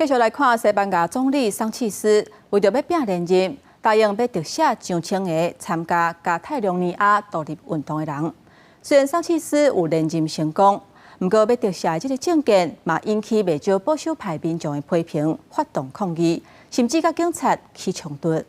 繼續來看西班牙總理桑切斯，為著欲拚連任，答應欲特赦上千個參加加泰隆尼亞獨立運動的人。雖然桑切斯有連任成功，毋過欲特赦的這個政見，嘛引起袂少保守派民眾的批評，發動抗議，甚至佮警察起衝突。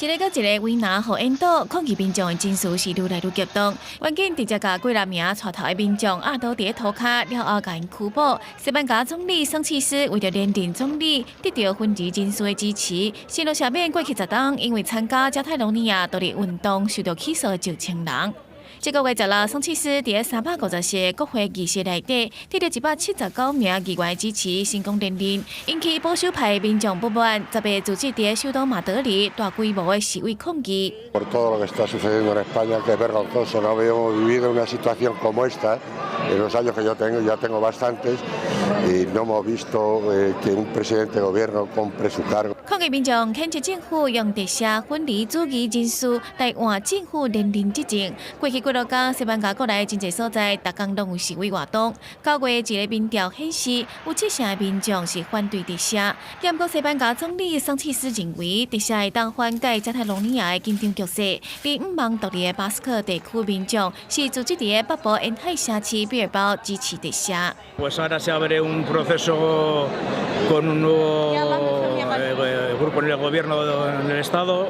一个閣一个圍欄予緣倒，抗議民眾的情緒是愈來愈激動。員警直接共幾若名帶頭的民眾壓倒佇咧塗跤，了後共𪜶拘捕。西班牙總理桑切斯為著連任總理，得著分離人士的支持，承諾赦免過去10冬因為參加加泰羅尼亞獨立運動受著起訴的上千人。這個月16，桑切斯佇咧350席國會議席內底，得著179名議員的支持，成功連任，引起保守派民眾不滿，10日組織佇咧首都馬德里大規模的示威抗議。 Por todo lo que está sucediendo en España, que es vergonzoso, no habíamos vivido una situación como esta en los años que yo tengo, ya tengo bastantes, y no hemos visto que un presidente de gobierno compre su cargo. 抗議民眾譴責政府用特赦分離主義人士來換政府連任執政。過去幾落工，西班牙國內真濟所在，逐工攏有示威活動。9月一个民調顯示，有七成的民眾是反對特赦。毋過西班牙總理桑切斯認為，特赦會當緩解加泰羅尼亞的緊張局勢。而向望獨立的巴斯克地區民眾是組織佇咧北部沿海城市畢爾包支持特赦。 Pues ahora se abre un proceso con un nuevo grupo en el gobierno en el Estado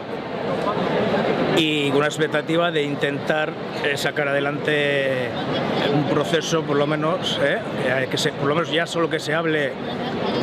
y con una expectativa de intentar sacar adelante un proceso, por lo menos, por lo menos ya solo que se hable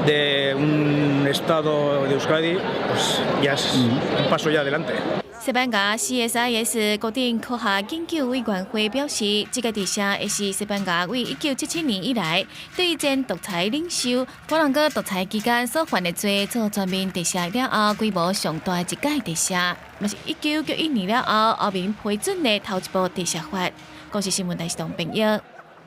de un Estado de Euskadi, pues ya es un paso ya adelante. 西班牙 CSIS 高等科學研究委員會表示，這个特赦會是西班牙為1977年以來對前獨裁領袖佛朗哥獨裁期間所犯的罪做全面特赦了後，規模上大的一屆特赦，嘛是1991年了後歐盟批准的頭一部特赦法。公視新聞台是董編譯。